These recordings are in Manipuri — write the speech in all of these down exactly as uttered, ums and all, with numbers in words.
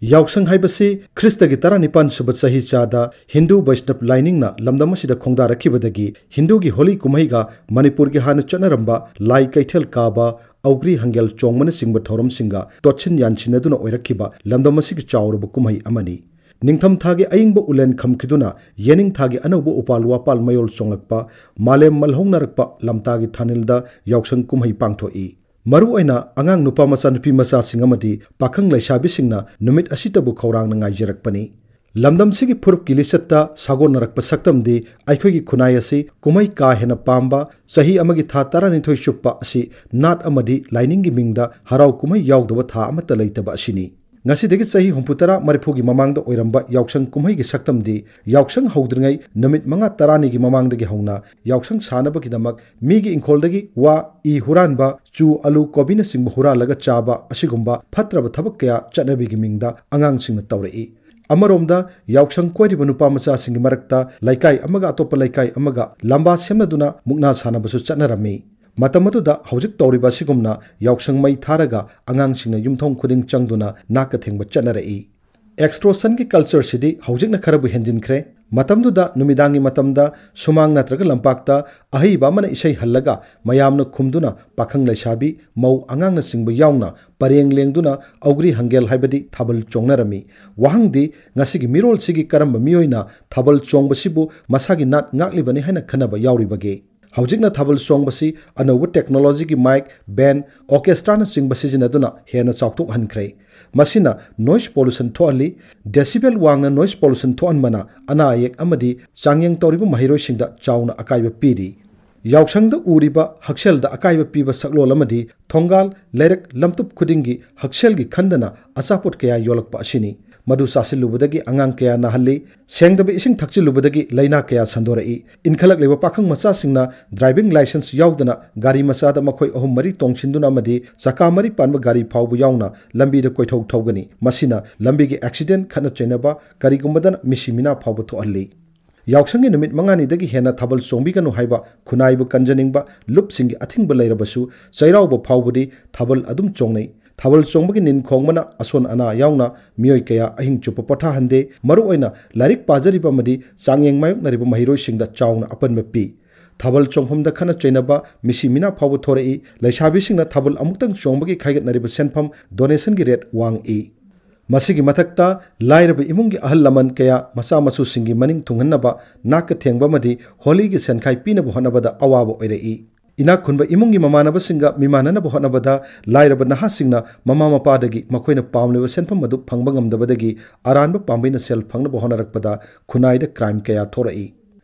ꯌꯥꯎꯁꯪ ꯍꯥꯏꯕꯁꯤ ꯈ꯭ꯔꯤꯁꯇꯒꯤ ꯇꯔꯥꯅꯤꯄꯥꯟ ꯁꯨꯕ ꯆꯍꯤ ꯆꯥꯗ ꯍꯤꯟꯗꯨ ꯕꯩꯁꯅꯕ ꯂꯥꯏꯅꯤꯡꯅ ꯂꯝꯗꯝ ꯑꯁꯤꯗ ꯈꯣꯡꯗꯥꯔꯛꯈꯤꯕꯗꯒꯤ ꯍꯤꯟꯗꯨꯒꯤ ꯍꯣꯂꯤ ꯀꯨꯝꯍꯩꯒ ꯃꯅꯤꯄꯨꯔꯒꯤ ꯍꯥꯟꯅ ꯆꯠꯅꯔꯝꯕ ꯂꯥꯏ ꯀꯩꯊꯦꯜ ꯀꯥꯕ, ꯑꯧꯒ꯭ꯔꯤ ꯍꯪꯒꯦꯜ ꯆꯣꯡꯕꯅꯆꯤꯡꯕ ꯊꯧꯔꯝꯁꯤꯡꯒ ꯇꯣꯠꯁꯤꯟ ꯌꯥꯟꯁꯤꯟꯅꯗꯨꯅ ꯑꯣꯏꯔꯛꯈꯤꯕ ꯂꯝꯗꯝ ꯑꯁꯤꯒꯤ ꯆꯥꯎꯔꯕ ꯀꯨꯝꯍꯩ ꯑꯃꯅꯤ꯫ ꯅꯤꯡꯊꯝꯊꯥꯒꯤ ꯑꯏꯪꯕ ꯎꯂꯦꯟ ꯈꯝꯈꯤꯗꯨꯅ ꯌꯦꯅꯤꯡꯊꯥꯒꯤ ꯑꯅꯧꯕ ꯎꯄꯥꯜ ꯋꯥꯄꯥꯜ ꯃꯌꯣꯜ ꯆꯣꯡꯂꯛꯄ, ꯃꯥꯂꯦꯝ ꯃꯜꯍꯧꯅꯔꯛꯄ ꯂꯝꯇꯥꯒꯤ ꯊꯥꯅꯤꯜꯗ ꯌꯥꯎꯁꯪ ꯀꯨꯝꯍꯩ ꯄꯥꯡꯊꯣꯛꯏ꯫ ꯃꯔꯨꯑꯣꯏꯅ ꯑꯉꯥꯡ ꯅꯨꯄꯥ ꯃꯆꯥ, ꯅꯨꯄꯤ ꯃꯆꯥꯁꯤꯡ ꯑꯃꯗꯤ ꯄꯥꯈꯪ ꯂꯩꯁꯥꯕꯤꯁꯤꯡꯅ ꯅꯨꯃꯤꯠ ꯑꯁꯤꯇꯕꯨ ꯈꯧꯔꯥꯡꯅ ꯉꯥꯏꯖꯔꯛꯄꯅꯤ꯫ ꯂꯝꯗꯝꯁꯤꯒꯤ ꯐꯨꯔꯨꯞꯀꯤ ꯂꯤꯆꯠꯇ ꯁꯥꯒꯣꯟꯅꯔꯛꯄ ꯁꯛꯇꯝꯗꯤ ꯑꯩꯈꯣꯏꯒꯤ ꯈꯨꯟꯅꯥꯏ ꯑꯁꯤ ꯀꯨꯝꯍꯩ ꯀꯥ ꯍꯦꯟꯅ ꯄꯥꯝꯕ, ꯆꯍꯤ ꯑꯃꯒꯤ ꯊꯥ ꯇꯔꯥꯅꯤꯊꯣꯏ ꯆꯨꯞꯄ ꯑꯁꯤ ꯅꯥꯠ ꯑꯃꯗꯤ ꯂꯥꯏꯅꯤꯡꯒꯤ ꯃꯤꯡꯗ ꯍꯔꯥꯎ ꯀꯨꯝꯍꯩ ꯌꯥꯎꯗꯕ ꯊꯥ ꯑꯃꯠꯇ ꯂꯩꯇꯕ ꯑꯁꯤꯅꯤ꯫ ꯉꯁꯤꯗꯒꯤ ꯆꯍꯤ ꯍꯨꯝꯐꯨꯇꯔꯥ ꯃꯔꯤꯐꯨꯒꯤ ꯃꯃꯥꯡꯗ ꯑꯣꯏꯔꯝꯕ ꯌꯥꯎꯁꯪ ꯀꯨꯝꯍꯩꯒꯤ ꯁꯛꯇꯝꯗꯤ ꯌꯥꯎꯁꯪ ꯍꯧꯗ꯭ꯔꯤꯉꯩ ꯅꯨꯃꯤꯠ ꯃꯉꯥ ꯇꯔꯥꯅꯤꯒꯤ ꯃꯃꯥꯡꯗꯒꯤ ꯍꯧꯅ ꯌꯥꯎꯁꯪ ꯁꯥꯟꯅꯕꯒꯤꯗꯃꯛ ꯃꯤꯒꯤ ꯏꯪꯈꯣꯜꯗꯒꯤ ꯋꯥ, ꯏ ꯍꯨꯔꯥꯟꯕ, ꯆꯨ, ꯑꯂꯨ, ꯀꯣꯕꯤꯅꯆꯤꯡꯕ ꯍꯨꯔꯥꯜꯂꯒ ꯆꯥꯕ ꯑꯁꯤꯒꯨꯝꯕ ꯐꯠꯇ꯭ꯔꯕ ꯊꯕꯛ ꯀꯌꯥ ꯆꯠꯅꯕꯤꯒꯤ ꯃꯤꯡꯗ ꯑꯉꯥꯡꯁꯤꯡꯅ ꯇꯧꯔꯛꯏ꯫ ꯑꯃꯔꯣꯝꯗ ꯌꯥꯎꯁꯪ ꯀꯣꯏꯔꯤꯕ ꯅꯨꯄꯥ ꯃꯆꯥꯁꯤꯡꯒꯤ ꯃꯔꯛꯇ ꯂꯩꯀꯥꯏ ꯑꯃꯒ ꯑꯇꯣꯞꯄ ꯂꯩꯀꯥꯏ ꯑꯃꯒ ꯂꯝꯕꯥ ꯁꯦꯝꯅꯗꯨꯅ ꯃꯨꯛꯅꯥ ꯁꯥꯟꯅꯕꯁꯨ ꯆꯠꯅꯔꯝꯃꯤ꯫ ꯃꯇꯝ ꯑꯗꯨꯗ ꯍꯧꯖꯤꯛ ꯇꯧꯔꯤꯕ ꯑꯁꯤꯒꯨꯝꯅ ꯌꯥꯎꯁꯪ ꯃꯩ ꯊꯥꯔꯒ ꯑꯉꯥꯡꯁꯤꯡꯅ ꯌꯨꯝꯊꯣꯡ ꯈꯨꯗꯤꯡ ꯆꯪꯗꯨꯅ ꯅꯥꯛꯀ ꯊꯦꯡꯕ ꯆꯠꯅꯔꯛꯏ꯫ ꯑꯦꯛꯁꯇ꯭ꯔꯣꯁꯟꯒꯤ ꯀꯜꯆꯔꯁꯤꯗꯤ ꯍꯧꯖꯤꯛꯅ ꯈꯔꯕꯨ ꯍꯦꯟꯖꯤꯟꯈ꯭ꯔꯦ꯫ ꯃꯇꯝꯗꯨꯗ ꯅꯨꯃꯤꯗꯥꯡꯒꯤ ꯃꯇꯝꯗ ꯁꯨꯃꯥꯡ ꯅꯠꯇ꯭ꯔꯒ ꯂꯝꯄꯥꯛꯇ ꯑꯍꯩꯕ ꯑꯃꯅ ꯏꯁꯩ ꯍꯜꯂꯒ ꯃꯌꯥꯝꯅ ꯈꯨꯝꯗꯨꯅ ꯄꯥꯈꯪ ꯂꯩꯁꯥꯕꯤ, ꯃꯧ ꯑꯉꯥꯡꯅꯆꯤꯡꯕ ꯌꯥꯎꯅ ꯄꯔꯦꯡ ꯂꯦꯡꯗꯨꯅ ꯑꯧꯒ꯭ꯔꯤ ꯍꯪꯒꯦꯜ ꯍꯥꯏꯕꯗꯤ ꯊꯥꯕꯜ ꯆꯣꯡꯅꯔꯝꯃꯤ꯫ ꯋꯥꯍꯪꯗꯤ, ꯉꯁꯤꯒꯤ ꯃꯤꯔꯣꯜꯁꯤꯒꯤ ꯀꯔꯝꯕ ꯃꯤꯑꯣꯏꯅ ꯊꯥꯕꯜ ꯆꯣꯡꯕꯁꯤꯕꯨ ꯃꯁꯥꯒꯤ ꯅꯥꯠ ꯉꯥꯛꯂꯤꯕꯅꯤ ꯍꯥꯏꯅ ꯈꯟꯅꯕ ꯌꯥꯎꯔꯤꯕꯒꯦ? ꯍꯧꯖꯤꯛꯅ ꯊꯥꯕꯜ ꯆꯣꯡꯕꯁꯤ ꯑꯅꯧꯕ ꯇꯦꯛꯅꯣꯂꯣꯖꯤꯒꯤ ꯃꯥꯏꯛ, ꯕꯦꯟ, ꯑꯣꯔꯀꯦꯁꯇ꯭ꯔꯥꯅꯆꯤꯡꯕ ꯁꯤꯖꯤꯟꯅꯗꯨꯅ ꯍꯦꯟꯅ ꯆꯥꯎꯊꯣꯛꯍꯟꯈ꯭ꯔꯦ꯫ ꯃꯁꯤꯅ ꯅꯣꯏꯁ ꯄꯣꯂꯨꯁꯟ ꯊꯣꯛꯍꯜꯂꯤ꯫ ꯗꯦꯁꯤꯕꯦꯜ ꯋꯥꯡꯅ ꯅꯣꯏꯁ ꯄꯣꯂꯨꯁꯟ ꯊꯣꯛꯍꯟꯕꯅ ꯑꯅꯥ ꯑꯌꯦꯛ ꯑꯃꯗꯤ ꯆꯥꯡꯌꯦꯡ ꯇꯧꯔꯤꯕ ꯃꯍꯩꯔꯣꯏꯁꯤꯡꯗ ꯆꯥꯎꯅ ꯑꯀꯥꯏꯕ ꯄꯤꯔꯤ꯫ ꯌꯥꯎꯁꯪꯗ ꯎꯔꯤꯕ ꯍꯛꯁꯦꯜꯗ ꯑꯀꯥꯏꯕ ꯄꯤꯕ ꯁꯛꯂꯣꯟ ꯑꯃꯗꯤ ꯊꯣꯡꯒꯥꯜ, ꯂꯩꯔꯛ, ꯂꯝꯇꯨꯞ ꯈꯨꯗꯤꯡꯒꯤ ꯍꯛꯁꯦꯜꯒꯤ ꯈꯟꯗꯅ ꯑꯆꯥꯄꯣꯠ ꯀꯌꯥ ꯌꯣꯜꯂꯛꯄ ꯑꯁꯤꯅꯤ꯫ ꯃꯗꯨ ꯆꯥꯁꯤꯜꯂꯨꯕꯗꯒꯤ ꯑꯉꯥꯡ ꯀꯌꯥ ꯅꯥꯍꯜꯂꯤ꯫ ꯁꯦꯡꯗꯕ ꯏꯁꯤꯡ ꯊꯛꯆꯤꯜꯂꯨꯕꯗꯒꯤ ꯂꯥꯏꯅꯥ ꯀꯌꯥ ꯁꯟꯗꯣꯔꯛꯏ꯫ ꯏꯟꯈꯠꯂꯛꯂꯤꯕ ꯄꯥꯈꯪ ꯃꯆꯥꯁꯤꯡꯅ ꯗ꯭ꯔꯥꯏꯚꯤꯡ ꯂꯥꯏꯁꯦꯟꯁ ꯌꯥꯎꯗꯅ ꯒꯥꯔꯤ ꯃꯆꯥꯗ ꯃꯈꯣꯏ ꯑꯍꯨꯝ ꯃꯔꯤ ꯇꯣꯡꯁꯤꯟꯗꯨꯅ ꯑꯃꯗꯤ ꯆꯀꯥ ꯃꯔꯤ ꯄꯥꯟꯕ ꯒꯥꯔꯤ ꯐꯥꯎꯕ ꯌꯥꯎꯅ ꯂꯝꯕꯤꯗ ꯀꯣꯏꯊꯧ ꯊꯧꯒꯅꯤ꯫ ꯃꯁꯤꯅ ꯂꯝꯕꯤꯒꯤ ꯑꯦꯛꯁꯤꯗꯦꯟ, ꯈꯠꯅ ꯆꯩꯅꯕ, ꯀꯔꯤꯒꯨꯝꯕꯗꯅ ꯃꯤꯁꯤ ꯃꯤꯅꯥ ꯐꯥꯎꯕ ꯊꯣꯛꯍꯜꯂꯤ꯫ ꯌꯥꯎꯁꯪꯒꯤ ꯅꯨꯃꯤꯠ ꯃꯉꯥꯅꯤꯗꯒꯤ ꯍꯦꯟꯅ ꯊꯥꯕꯜ ꯆꯣꯡꯕꯤꯒꯅꯨ ꯍꯥꯏꯕ ꯈꯨꯟꯅꯥꯏꯕꯨ ꯀꯟꯖꯅꯤꯡꯕ ꯂꯨꯞꯁꯤꯡꯒꯤ ꯑꯊꯤꯡꯕ ꯂꯩꯔꯕꯁꯨ, ꯆꯩꯔꯥꯎꯕ ꯐꯥꯎꯕꯗꯤ ꯊꯥꯕꯜ ꯑꯗꯨꯝ ꯆꯣꯡꯅꯩ꯫ ꯊꯥꯕꯜ ꯆꯣꯡꯕꯒꯤ ꯅꯤꯟ ꯈꯣꯡꯕꯅ ꯑꯁꯣꯟ ꯑꯅꯥ ꯌꯥꯎꯅ ꯃꯤꯑꯣꯏ ꯀꯌꯥ ꯑꯍꯤꯡ ꯆꯨꯞꯄ ꯄꯣꯊꯥꯍꯟꯗꯦ꯫ ꯃꯔꯨꯑꯣꯏꯅ ꯂꯥꯏꯔꯤꯛ ꯄꯥꯖꯔꯤꯕ ꯑꯃꯗꯤ ꯆꯥꯡꯌꯦꯡ ꯃꯥꯌꯣꯛꯅꯔꯤꯕ ꯃꯍꯩꯔꯣꯏꯁꯤꯡꯗ ꯆꯥꯎꯅ ꯑꯄꯟꯕ ꯄꯤ꯫ ꯊꯥꯕꯜ ꯆꯣꯡꯐꯝꯗ ꯈꯠꯅ ꯆꯩꯅꯕ, ꯃꯤꯁꯤ ꯃꯤꯅꯥ ꯐꯥꯎꯕ ꯊꯣꯔꯛꯏ꯫ ꯂꯩꯁꯥꯕꯤꯁꯤꯡꯅ ꯊꯥꯕꯜ ꯑꯃꯨꯛꯇꯪ ꯆꯣꯡꯕꯒꯤ ꯈꯥꯏꯒꯠꯅꯔꯤꯕ ꯁꯦꯟꯐꯝ, ꯗꯣꯅꯦꯁꯟꯒꯤ ꯔꯦꯠ ꯋꯥꯡꯏ꯫ ꯃꯁꯤꯒꯤ ꯃꯊꯛꯇ ꯂꯥꯏꯔꯕ ꯏꯃꯨꯡꯒꯤ ꯑꯍꯜ ꯂꯃꯟ ꯀꯌꯥ ꯃꯆꯥ ꯃꯁꯨꯁꯤꯡꯒꯤ ꯃꯅꯤꯡ ꯊꯨꯡꯍꯟꯅꯕ, ꯅꯥꯛꯀ ꯊꯦꯡꯕ ꯑꯃꯗꯤ ꯍꯣꯂꯤꯒꯤ ꯁꯦꯟꯈꯥꯏ ꯄꯤꯅꯕ ꯍꯣꯠꯅꯕꯗ ꯑꯋꯥꯕ ꯑꯣꯏꯔꯛꯏ꯫ ꯏꯅꯥꯛ ꯈꯨꯟꯕ ꯏꯃꯨꯡꯒꯤ ꯃꯃꯥꯟꯅꯕꯁꯤꯡꯒ ꯃꯤꯃꯥꯟꯅꯅꯕ ꯍꯣꯠꯅꯕꯗ ꯂꯥꯏꯔꯕ ꯅꯍꯥꯁꯤꯡꯅ ꯃꯃꯥ ꯃꯄꯥꯗꯒꯤ ꯃꯈꯣꯏꯅ ꯄꯥꯝꯂꯤꯕ ꯁꯦꯟꯐꯝ ꯑꯗꯨ ꯐꯪꯕ ꯉꯝꯗꯕꯗꯒꯤ ꯑꯔꯥꯟꯕ ꯄꯥꯝꯕꯩꯅ ꯁꯦꯜ ꯐꯪꯅꯕ ꯍꯣꯠꯅꯔꯛꯄꯗ ꯈꯨꯟꯅꯥꯏꯗ ꯀ꯭ꯔꯥꯏꯝ ꯀꯌꯥ ꯊꯣꯔꯛꯏ꯫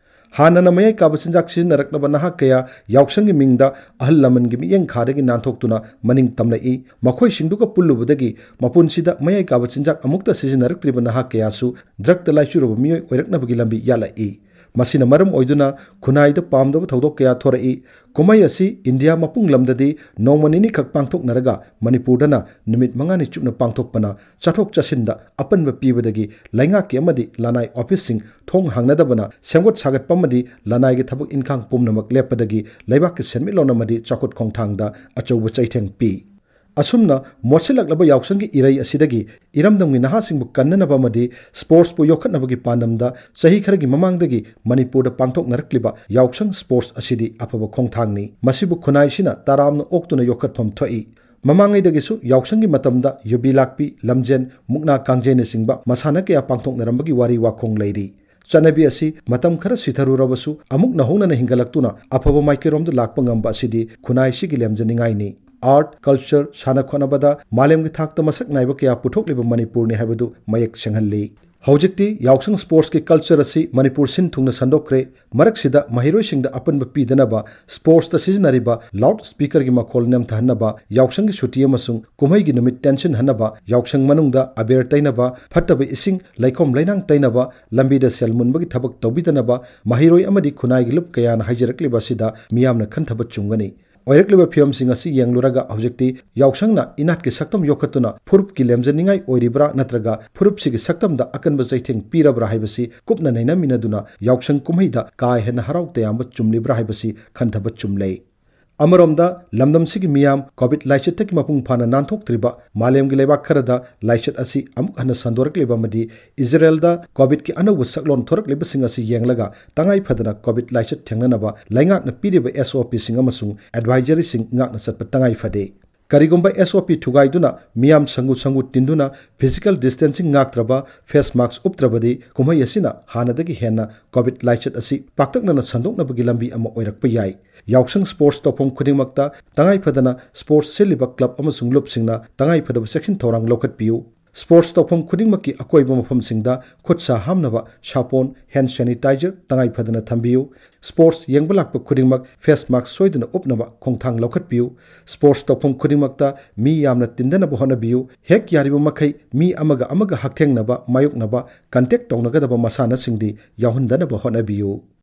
ꯍꯥꯟꯅꯅ ꯃꯌꯥꯏ ꯀꯥꯕ ꯆꯤꯟꯖꯥꯛ ꯁꯤꯖꯤꯟꯅꯔꯛꯅꯕ ꯅꯍꯥ ꯀꯌꯥ ꯌꯥꯎꯁꯪꯒꯤ ꯃꯤꯡꯗ ꯑꯍꯜ ꯂꯃꯟꯒꯤ ꯃꯤꯠꯌꯦꯡ ꯈꯥꯗꯒꯤ ꯅꯥꯟꯊꯣꯛꯇꯨꯅ ꯃꯅꯤꯡ ꯇꯝꯂꯛꯏ꯫ ꯃꯈꯣꯏꯁꯤꯡꯗꯨꯒ ꯄꯨꯜꯂꯨꯕꯗꯒꯤ ꯃꯄꯨꯟꯁꯤꯗ ꯃꯌꯥꯏ ꯀꯥꯕ ꯆꯤꯟꯖꯥꯛ ꯑꯃꯨꯛꯇ ꯁꯤꯖꯤꯟꯅꯔꯛꯇ꯭ꯔꯤꯕ ꯅꯍꯥ ꯀꯌꯥꯁꯨ ꯗ꯭ꯔꯒꯇ ꯂꯥꯏꯆꯨꯔꯕ ꯃꯤꯑꯣꯏ ꯑꯣꯏꯔꯛꯅꯕꯒꯤ ꯂꯝꯕꯤ ꯌꯥꯠꯂꯛꯏ꯫ ꯃꯁꯤꯅ ꯃꯔꯝ ꯑꯣꯏꯗꯨꯅ ꯈꯨꯟꯅꯥꯏꯗ ꯄꯥꯝꯗꯕ ꯊꯧꯗꯣꯛ ꯀꯌꯥ ꯊꯣꯔꯛꯏ꯫ ꯀꯨꯝꯍꯩ ꯑꯁꯤ ꯏꯟꯗꯤꯌꯥ ꯃꯄꯨꯡ ꯂꯝꯗꯗꯤ ꯅꯣꯡꯃ ꯅꯤꯅꯤꯈꯛ ꯄꯥꯡꯊꯣꯛꯅꯔꯒ ꯃꯅꯤꯄꯨꯔꯗꯅ ꯅꯨꯃꯤꯠ ꯃꯉꯥꯅꯤ ꯆꯨꯞꯅ ꯄꯥꯡꯊꯣꯛꯄꯅ ꯆꯠꯊꯣꯛ ꯆꯠꯁꯤꯟꯗ ꯑꯄꯟꯕ ꯄꯤꯕꯗꯒꯤ ꯂꯩꯉꯥꯛꯀꯤ ꯑꯃꯗꯤ ꯂꯅꯥꯏ ꯑꯣꯐꯤꯁꯁꯤꯡ ꯊꯣꯡ ꯍꯥꯡꯅꯗꯕꯅ, ꯁꯦꯝꯒꯠ ꯁꯥꯒꯠꯄ ꯑꯃꯗꯤ ꯂꯅꯥꯏꯒꯤ ꯊꯕꯛ ꯏꯟꯈꯥꯡ ꯄꯨꯝꯅꯃꯛ ꯂꯦꯞꯄꯗꯒꯤ ꯂꯩꯕꯥꯛꯀꯤ ꯁꯦꯟꯃꯤꯠꯂꯣꯟ ꯑꯃꯗꯤ ꯆꯥꯎꯈꯠ ꯈꯣꯡꯊꯥꯡꯗ ꯑꯆꯧꯕ ꯆꯩꯊꯦꯡ ꯄꯤ꯫ ꯑꯁꯨꯝꯅ ꯃꯣꯠꯁꯤꯜꯂꯛꯂꯕ ꯌꯥꯎꯁꯪꯒꯤ ꯏꯔꯩ ꯑꯁꯤꯗꯒꯤ ꯏꯔꯝꯗꯝꯒꯤ ꯅꯍꯥꯁꯤꯡꯕꯨ ꯀꯟꯅꯅꯕ ꯑꯃꯗꯤ ꯁ꯭ꯄꯣꯔꯠꯁꯄꯨ ꯌꯣꯛꯈꯠꯅꯕꯒꯤ ꯄꯥꯟꯗꯝꯗ ꯆꯍꯤ ꯈꯔꯒꯤ ꯃꯃꯥꯡꯗꯒꯤ ꯃꯅꯤꯄꯨꯔꯗ ꯄꯥꯡꯊꯣꯛꯅꯔꯛꯂꯤꯕ ꯌꯥꯎꯁꯪ ꯁ꯭ꯄꯣꯔꯠꯁ ꯑꯁꯤꯗꯤ ꯑꯐꯕ ꯈꯣꯡꯊꯥꯡꯅꯤ꯫ ꯃꯁꯤꯕꯨ ꯈꯨꯟꯅꯥꯏꯁꯤꯅ ꯇꯔꯥꯝꯅ ꯑꯣꯛꯇꯨꯅ ꯌꯣꯛꯈꯠꯐꯝ ꯊꯣꯛꯏ꯫ ꯃꯃꯥꯡꯉꯩꯗꯒꯤꯁꯨ ꯌꯥꯎꯁꯪꯒꯤ ꯃꯇꯝꯗ ꯌꯨꯕꯤ ꯂꯥꯛꯄꯤ, ꯂꯝꯖꯦꯟ, ꯃꯨꯛꯅꯥ ꯀꯥꯡꯖꯩꯅꯆꯤꯡꯕ ꯃꯁꯥꯟꯅ ꯀꯌꯥ ꯄꯥꯡꯊꯣꯛꯅꯔꯝꯕꯒꯤ ꯋꯥꯔꯤ ꯋꯥꯈꯣꯡ ꯂꯩꯔꯤ꯫ ꯆꯠꯅꯕꯤ ꯑꯁꯤ ꯃꯇꯝ ꯈꯔ ꯁꯤꯊꯔꯨꯔꯕꯁꯨ ꯑꯃꯨꯛ ꯅꯧꯍꯧꯅꯅ ꯍꯤꯡꯒꯠꯂꯛꯇꯨꯅ ꯑꯐꯕ ꯃꯥꯏꯀꯩꯔꯣꯝꯗ ꯂꯥꯛꯄ ꯉꯝꯕ ꯑꯁꯤꯗꯤ ꯈꯨꯟꯅꯥꯏꯁꯤꯒꯤ ꯂꯦꯝꯖꯅꯤꯡꯉꯥꯏꯅꯤ꯫ ꯑꯥꯔꯠ, ꯀꯜꯆꯔ, ꯁꯥꯟꯅ ꯈꯣꯠꯅꯕꯗ ꯃꯥꯂꯦꯝꯒꯤ ꯊꯥꯛꯇ ꯃꯁꯛ ꯅꯥꯏꯕ ꯀꯌꯥ ꯄꯨꯊꯣꯛꯂꯤꯕ ꯃꯅꯤꯄꯨꯔꯅꯤ ꯍꯥꯏꯕꯗꯨ ꯃꯌꯦꯛ ꯁꯦꯡꯍꯜꯂꯤ꯫ ꯍꯧꯖꯤꯛꯇꯤ ꯌꯥꯎꯁꯪ ꯁ꯭ꯄꯣꯔꯠꯁꯀꯤ ꯀꯜꯆꯔ ꯑꯁꯤ ꯃꯅꯤꯄꯨꯔ ꯁꯤꯟ ꯊꯨꯡꯅ ꯁꯟꯗꯣꯛꯈ꯭ꯔꯦ꯫ ꯃꯔꯛꯁꯤꯗ ꯃꯍꯩꯔꯣꯏꯁꯤꯡꯗ ꯑꯄꯟꯕ ꯄꯤꯗꯅꯕ ꯁ꯭ꯄꯣꯔꯠꯁꯇ ꯁꯤꯖꯤꯟꯅꯔꯤꯕ ꯂꯥꯎꯗ ꯁ꯭ꯄꯤꯀꯔꯒꯤ ꯃꯈꯣꯜ ꯅꯦꯝꯊꯍꯟꯅꯕ, ꯌꯥꯎꯁꯪꯒꯤ ꯁꯨꯇꯤ ꯑꯃꯁꯨꯡ ꯀꯨꯝꯍꯩꯒꯤ ꯅꯨꯃꯤꯠ ꯇꯦꯟꯁꯤꯟꯍꯟꯅꯕ, ꯌꯥꯎꯁꯪ ꯃꯅꯨꯡꯗ ꯑꯕꯦꯔ ꯇꯩꯅꯕ, ꯐꯠꯇꯕ ꯏꯁꯤꯡ, ꯂꯩꯈꯣꯝ ꯂꯩꯅꯥꯡ ꯇꯩꯅꯕ, ꯂꯝꯕꯤꯗ ꯁꯦꯜ ꯃꯨꯟꯕꯒꯤ ꯊꯕꯛ ꯇꯧꯕꯤꯗꯅꯕ ꯃꯍꯩꯔꯣꯏ ꯑꯃꯗꯤ ꯈꯨꯟꯅꯥꯏꯒꯤ ꯂꯨꯞ ꯀꯌꯥꯅ ꯍꯥꯏꯖꯔꯛꯂꯤꯕ ꯑꯁꯤꯗ ꯃꯤꯌꯥꯝꯅ ꯈꯟꯊꯕ ꯆꯨꯝꯒꯅꯤ꯫ ꯑꯣꯏꯔꯛꯂꯤꯕ ꯐꯤꯕꯝꯁꯤꯡ ꯑꯁꯤ ꯌꯦꯡꯂꯨꯔꯒ ꯍꯧꯖꯤꯛꯇꯤ ꯌꯥꯎꯁꯪꯅ ꯏꯅꯥꯠꯀꯤ ꯁꯛꯇꯝ ꯌꯣꯛꯈꯠꯇꯨꯅ ꯐꯨꯔꯨꯞꯀꯤ ꯂꯦꯝꯖꯅꯤꯡꯉꯥꯏ ꯑꯣꯏꯔꯤꯕ꯭ꯔꯥ ꯅꯠꯇ꯭ꯔꯒ ꯐꯨꯔꯨꯞꯁꯤꯒꯤ ꯁꯛꯇꯝꯗ ꯑꯀꯟꯕ ꯆꯩꯊꯦꯡ ꯄꯤꯔꯕ꯭ꯔꯥ ꯍꯥꯏꯕꯁꯤ ꯀꯨꯞꯅ ꯅꯩꯅꯃꯤꯟꯅꯗꯨꯅ ꯌꯥꯎꯁꯪ ꯀꯨꯝꯍꯩꯗ ꯀꯥ ꯍꯦꯟꯅ ꯍꯔꯥꯎ ꯇꯌꯥꯝꯕ ꯆꯨꯝꯂꯤꯕ꯭ꯔꯥ ꯍꯥꯏꯕꯁꯤ ꯈꯟꯊꯕ ꯆꯨꯝꯂꯦ꯫ ꯑꯃꯔꯣꯝꯗ, ꯂꯝꯗꯝꯁꯤꯒꯤ ꯃꯤꯌꯥꯝ ꯀꯣꯚꯤꯗ ꯂꯥꯏꯆꯠꯇꯒꯤ ꯃꯄꯨꯡ ꯐꯥꯅ ꯅꯥꯟꯊꯣꯛꯇ꯭ꯔꯤꯕ ꯃꯥꯂꯦꯝꯒꯤ ꯂꯩꯕꯥꯛ ꯈꯔꯗ ꯂꯥꯏꯆꯠ ꯑꯁꯤ ꯑꯃꯨꯛ ꯍꯟꯅ ꯁꯟꯗꯣꯔꯛꯂꯤꯕ ꯑꯃꯗꯤ ꯏꯖꯔꯦꯜꯗ ꯀꯣꯚꯤꯗꯀꯤ ꯑꯅꯧꯕ ꯁꯛꯂꯣꯟ ꯊꯣꯔꯛꯂꯤꯕꯁꯤꯡ ꯑꯁꯤ ꯌꯦꯡꯂꯒ ꯇꯉꯥꯏ ꯐꯗꯅ ꯀꯣꯚꯤꯗ ꯂꯥꯏꯆꯠ ꯊꯦꯡꯅꯅꯕ ꯂꯩꯉꯥꯛꯅ ꯄꯤꯔꯤꯕ ꯑꯦꯁ ꯑꯣ ꯄꯤꯁꯤꯡ ꯑꯃꯁꯨꯡ ꯑꯦꯗꯚꯥꯏꯖꯔꯤꯁꯤꯡ ꯉꯥꯛꯅ ꯆꯠꯄ ꯇꯉꯥꯏ ꯐꯗꯦ꯫ ꯀꯔꯤꯒꯨꯝꯕ ꯑꯦꯁ ꯑꯣ ꯄꯤ ꯊꯨꯒꯥꯏꯗꯨꯅ ꯃꯤꯌꯥꯝ ꯁꯪꯒꯨ ꯁꯪꯒꯨ ꯇꯤꯟꯗꯨꯅ ꯐꯤꯖꯤꯀꯦꯜ ꯗꯤꯁꯇꯦꯟꯁꯤꯡ ꯉꯥꯛꯇ꯭ꯔꯕ, ꯐꯦꯁ ꯃꯥꯛꯁ ꯎꯞꯇ꯭ꯔꯕꯗꯤ ꯀꯨꯝꯍꯩ ꯑꯁꯤꯅ ꯍꯥꯟꯅꯗꯒꯤ ꯍꯦꯟꯅ ꯀꯣꯚꯤꯗ ꯂꯥꯏꯆꯠ ꯑꯁꯤ ꯄꯥꯛꯇꯛꯅꯅ ꯁꯟꯗꯣꯛꯅꯕꯒꯤ ꯂꯝꯕꯤ ꯑꯃ ꯑꯣꯏꯔꯛꯄ ꯌꯥꯏ꯫ ꯌꯥꯎꯁꯪ ꯁ꯭ꯄꯣꯔꯠꯁ ꯇꯧꯐꯝ ꯈꯨꯗꯤꯡꯃꯛꯇ ꯇꯉꯥꯏ ꯐꯗꯅ ꯁ꯭ꯄꯣꯔꯠꯁ ꯁꯤꯜꯂꯤꯕ ꯀ꯭ꯂꯕ ꯑꯃꯁꯨꯡ ꯂꯨꯞꯁꯤꯡꯅ ꯇꯉꯥꯏ ꯐꯗꯕ ꯆꯦꯛꯁꯤꯟ ꯊꯧꯔꯥꯡ ꯂꯧꯈꯠꯄꯤꯌꯨ꯫ ꯁ꯭ꯄꯣꯔꯠꯁ ꯇꯧꯐꯝ ꯈꯨꯗꯤꯡꯃꯛꯀꯤ ꯑꯀꯣꯏꯕ ꯃꯐꯝꯁꯤꯡꯗ ꯈꯨꯠ ꯁꯥ ꯍꯥꯝꯅꯕ ꯁꯥꯄꯣꯟ, ꯍꯦꯟ ꯁꯦꯅꯤꯇꯥꯏꯖꯔ ꯇꯉꯥꯏ ꯐꯗꯅ ꯊꯝꯕꯤꯌꯨ꯫ ꯁ꯭ꯄꯣꯔꯠꯁ ꯌꯦꯡꯕ ꯂꯥꯛꯄ ꯈꯨꯗꯤꯡꯃꯛ ꯐꯦꯁ ꯃꯥꯛꯁ ꯁꯣꯏꯗꯅ ꯎꯞꯅꯕ ꯈꯣꯡꯊꯥꯡ ꯂꯧꯈꯠꯄꯤꯌꯨ꯫ ꯁ꯭ꯄꯣꯔꯠꯁ ꯇꯧꯐꯝ ꯈꯨꯗꯤꯡꯃꯛꯇ ꯃꯤ ꯌꯥꯝꯅ ꯇꯤꯟꯗꯅꯕ ꯍꯣꯠꯅꯕꯤꯌꯨ꯫ ꯍꯦꯛ ꯌꯥꯔꯤꯕ ꯃꯈꯩ ꯃꯤ ꯑꯃꯒ ꯑꯃꯒ ꯍꯛꯊꯦꯡꯅꯕ, ꯃꯥꯌꯣꯛꯅꯕ, ꯀꯟꯇꯦꯛ ꯇꯧꯅꯒꯗꯕ ꯃꯁꯥꯟꯅꯁꯤꯡꯗꯤ ꯌꯥꯎꯍꯟꯗꯅꯕ ꯍꯣꯠꯅꯕꯤꯌꯨ꯫